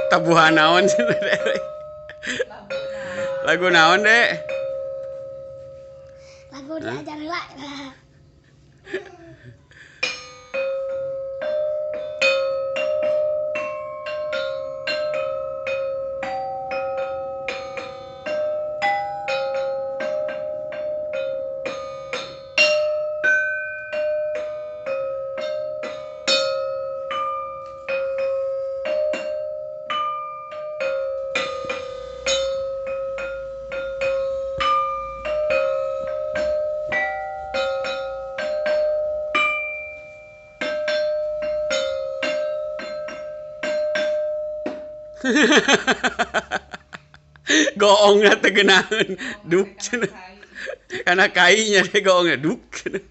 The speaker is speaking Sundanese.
Tabuhan naon cenah, Dek? Lagu naon, Dek? Lagu diajar heula. Goongna teu geunaheun. Duk cenah. Kana kainya deh goongna duk cenah.